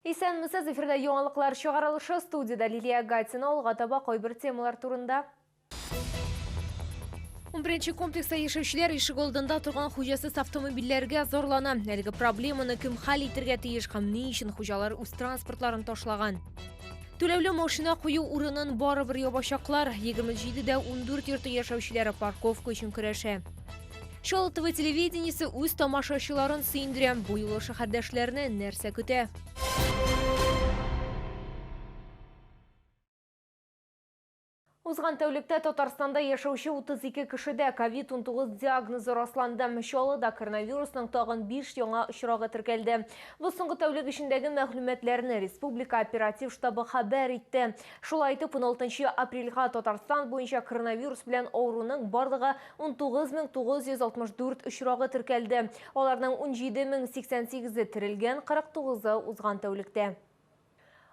Исәнмесез, эфирда яңалыклар чыгарылышы, студиядә Лилия Гатина. Алга таба кайбер темалар турында. 11 комплекста яшәүчеләр ишегалдында торган хуҗасыз автомобильләргә зарлана. Әлеге проблеманы кем хәл итергә тиеш һәм ни өчен хуҗалар үз транспортларын ташлаган? Түләүле машина кую урынын барыбер ябачаклар. 27 дә 14 йорты яшәүчеләре парковка өчен көрәшә. Чаллы ТВ телевидениесе үз тамашачыларын сөендерә. Бу юлы шәһәрдәшләрне нәрсә көтә? Узган тәүлектә Татарстанда яшәүче 32 кешедә ковид-19 диагнозы расланды. Чаллыда коронавирусның тагын 5 яңа очрагы теркәлде. Бу соңгы тәүлек эчендәге мәгълүматларны республика оператив штабы хәбәр итте. Шулай итеп, 16 апрельгә Татарстан буенча коронавирус белән авыруның барлыгы 19964 очрагы теркәлде. Аларның 17088-е терелгән, 49-ы узган тәүлектә.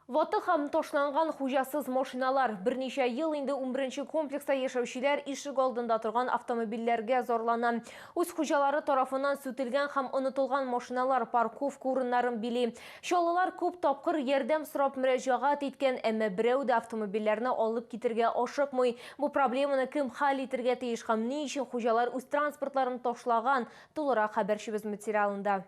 Ватык һәм ташланган хуҗасыз машиналар. Берничә ел инде унберенче комплекста яшәүчеләр ишек алдында торган автомобильләргә зарлана. Үз хуҗалары тарафыннан сүтелгән һәм онытылган машиналар парковка урыннарын били. Чаллылар күп тапкыр ярдәм сорап мөрәҗәгать иткән, әмма берәү дә автомобильләрне алып китергә ашыкмый. Бу проблеманы кем хәл итергә тиеш һәм ни өчен хуҗалар үз транспортларын ташлаган, тулырак хәбәрчебез материалында.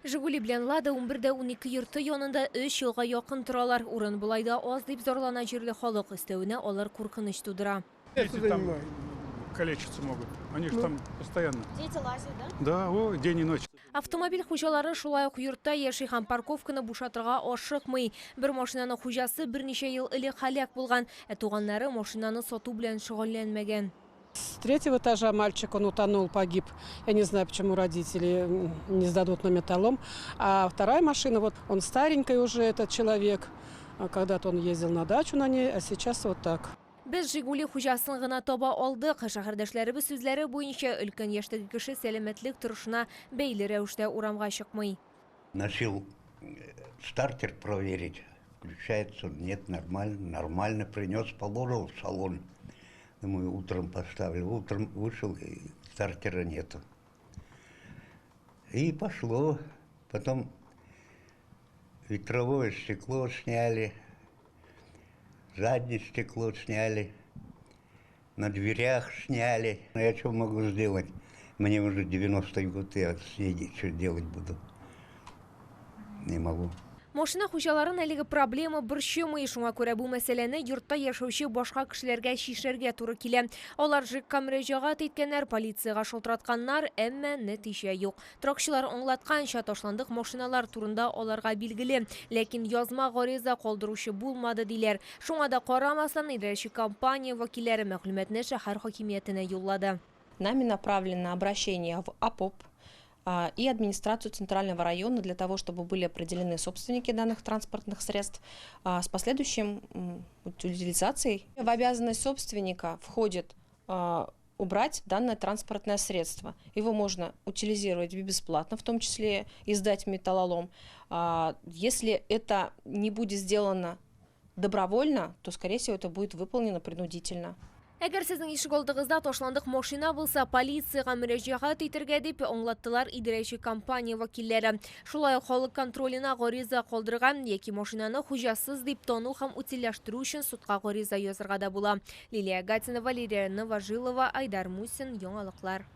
Жигули белән Лада 11 дә 12 йорты янында өч елга якын торалар. Урын болай да аз, дип зарлана җирле халык. Өстәвенә, алар куркыныч тудыра. Дети там калечиться могут. Они же там постоянно. Дети лазят, да? Да, о, день и ночь. Автомобиль хуҗалары шулай ук йортта яши һәм парковканы бушатырга ашыкмый. Бер машинаның хуҗасы берничә ел элек һәлак булган, ә туганнары машинаны сату белән шөгыльләнмәгән. С третьего этажа мальчик, он утонул, погиб. Я не знаю, почему родители не сдадут на металлолом. А вторая машина, вот он старенький уже, этот человек. Когда-то он ездил на дачу на ней, а сейчас вот так. Без Жигули хуҗасын гына таба алдык. Шәһәрдәшләребез сүзләре буенча, өлкән яшьтәге кеше сәламәтлек торышына бәйле рәвештә урамга чыкмый. Носил стартер проверить, включается, нет, нормально, нормально, принес, положил в салон. Думаю, утром поставлю. Утром вышел, и стартера нету. И пошло. Потом ветровое стекло сняли, заднее стекло сняли, на дверях сняли. Но я что могу сделать? Мне уже 90 год, я сидеть, что делать буду? Не могу. Машина хуҗаларын әлеге проблема борчымый, шуңа күрә бу мәсьәләне йортта яшәүче башка кешеләргә чишәргә туры килә. Алар ЖЭКка мөрәҗәгать иткәннәр, полициягә шалтыратканнар, әмма нәтиҗә юк. Торакчылар аңлатканча, ташландык машиналар турында аларга билгеле, ләкин язма гариза калдыручы булмады, диләр. Шуңа да карамастан, идарәче компания вәкилләре мәгълүматны шәһәр хакимиятенә юллады. Нами направлено обращение в АПОП и администрацию Центрального района для того, чтобы были определены собственники данных транспортных средств, с последующим утилизацией. В обязанность собственника входит убрать данное транспортное средство. Его можно утилизировать бесплатно, в том числе и сдать в металлолом. Если это не будет сделано добровольно, то, скорее всего, это будет выполнено принудительно. Әгәр сезнең ишегалдыгызда ташландык машина булса, полициягә мөрәҗәгать итәргә дип аңлаттылар идарәче компания вәкилләре. Шулай ук халык контроленә гариза калдырырга яки машинаны хуҗасыз дип тану һәм утильләштерү өчен судка гариза язырга да була. Лилия Гатина, Валерия Новожилова, Айдар Мусин, Яңалыклар.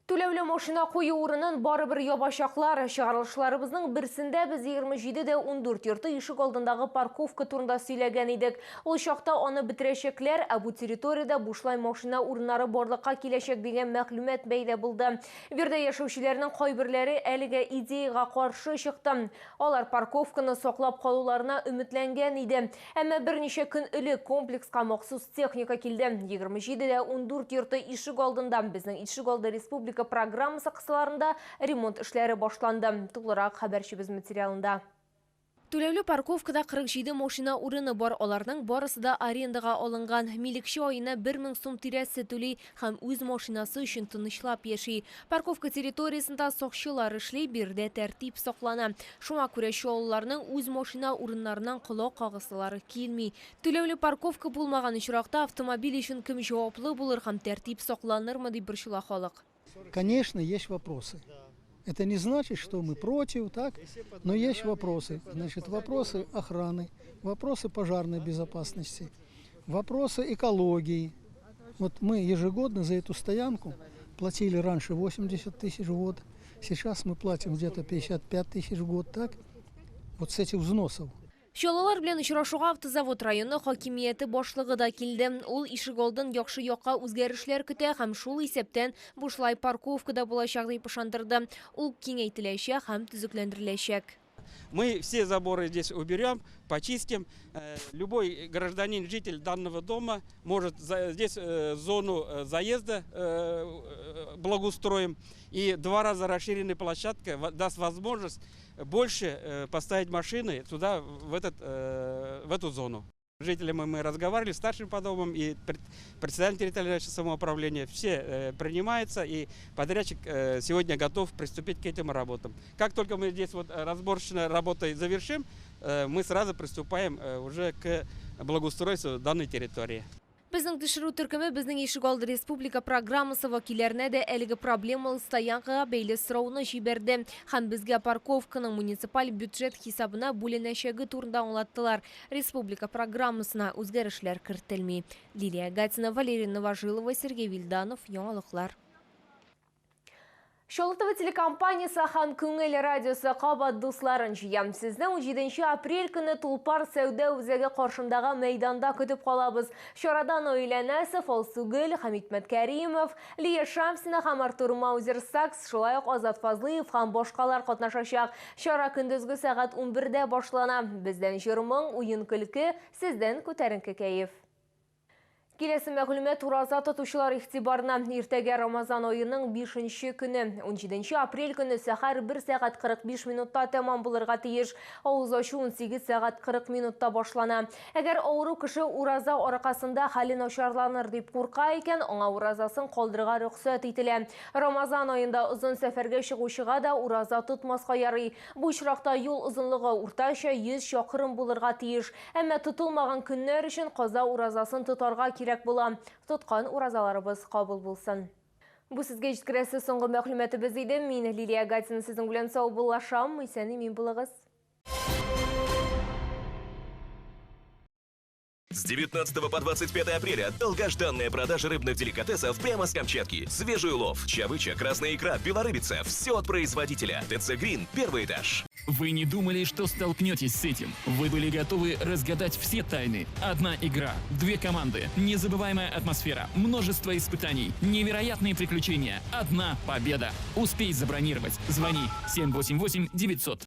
Түләүле машина кую урынын барыбер ябачаклар. Чыгарылышларыбызның берсендә без 27 дә 14 йорты ишек алдындагы парковка турында сөйләгән идек. Ул чакта аны бетерәчәкләр, ә бу территориядә бушлай машина урыннары барлыкка киләчәк дигән мәгълүмат бәйдә булды. Биредә яшәүчеләрнең кайберләре әлеге идеяга каршы чыкты. Алар парковканы саклап калуларына өметләнгән иде. Әмма берничә көн элек комплекска махсус техника килде. 27 дә 14 йорты ишек алдында Безнең ишек алды республика программасы кысаларында ремонт эшләре башланды. Тулырак хәбәрчебез материалында. Түләүле парковкада 47 машина урыны бар. Аларның барысы да арендага алынган. Милекче аена 1000 сум тирәсе түли һәм үз машинасы өчен тынычлап яши. Парковка территориясендә сакчылар эшли, биредә тәртип саклана. Шуңа күрә чаллыларның үз машина урыннарыннан колак кагысылары килми. Түләүле парковка булмаган очракта автомобиль өчен кем җаваплы булыр һәм тәртип сакланырмы дип борчыла халык. Конечно, есть вопросы. Это не значит, что мы против, так? Но есть вопросы. Значит, вопросы охраны, вопросы пожарной безопасности, вопросы экологии. Вот мы ежегодно за эту стоянку платили раньше 80 тысяч в год, сейчас мы платим где-то 55 тысяч в год, так? Вот с этих взносов. Чаллылар белән очрашуга Автозавод районы хакимияте башлыгы да килде. Ул ишегалдын яхшы якка үзгәрешләр көтә һәм шул исәптән бушлай парковка да булачак дип ышандырды. Ул киңәйтеләчәк һәм төзекләндереләчәк. Мы все заборы здесь уберем, почистим. Любой гражданин, житель данного дома может здесь зону заезда благоустроим. И два раза расширенная площадка даст возможность больше поставить машины сюда, в эту зону. Жителями мы разговаривали, старшим по домам и председателем территориального самоуправления. Все принимаются, и подрядчик сегодня готов приступить к этим работам. Как только мы здесь вот разборочной работой завершим, мы сразу приступаем уже к благоустройству данной территории. Безнең төшерү төркеме «Безнең ишегалды» республика программасы вәкилләренә дә әлеге проблемалы стоянкага бәйле сорауны җибәрде. Һәм безгә парковканың муниципаль бюджет хисабына бүленәчәге турында аңлаттылар. Республика программасына үзгәрешләр кертелми. Лилия Гатина, Валерия Новожилова, Сергей Вильданов, Яңалыклар. Чаллы ТВ телекомпаниясе һәм Күңел радиосы кабат дусларын җыя. Сезне 17 апрель көне Тулпар сәүдә үзәге каршындагы мәйданда көтеп калабыз. Чарада Наилә Әнәсов, Алсу Гөл, Хәмит Мәткәримов, Лия Шамсина һәм Артур Маузер Сакс, шулай ук Азат Фазлыев һәм башкалар катнашачак. Чара көндезге сәгать 11дә башлана. Бездән җыр-моң, уен көлке, сездән күтәренке кәеф. Киләсе мәгълүмат ураза тотучылар игътибарына. Иртәгә Рамазан аеның 5 көне, 17 апрель көне сәхәр 1 сәгать 45 минутта тәмам булырга тиеш. Авыз ачу 18 сәгать 40 минутта башлана. Әгәр авыру кеше ураза аркасында хәле начарланыр дип курка икән, аңа уразасын калдырырга рөхсәт ителә. Рамазан аенда озын сәфәргә чыгучыга да ураза тотмаска ярый. Бу очракта юл озынлыгы уртача 100 чакрым булырга тиеш. Әмма тотылмаган көннәр өчен каза уразасын тотарга кирәк була. Тоткан уразаларыбыз кабул булсын. Бу сезгә җиткерәсе соңгы мәгълүматыбыз иде. Мин Лилия Гатина сезнең белән саубуллашам. Исән имин булыгыз. С 19 по 25 апреля долгожданная продажа рыбных деликатесов прямо с Камчатки. Свежий улов, чавыча, красная икра, белорыбица. Все от производителя. ТЦ Грин, первый этаж. Вы не думали, что столкнетесь с этим. Вы были готовы разгадать все тайны. Одна игра, две команды, незабываемая атмосфера, множество испытаний, невероятные приключения, одна победа. Успей забронировать. Звони 788 900.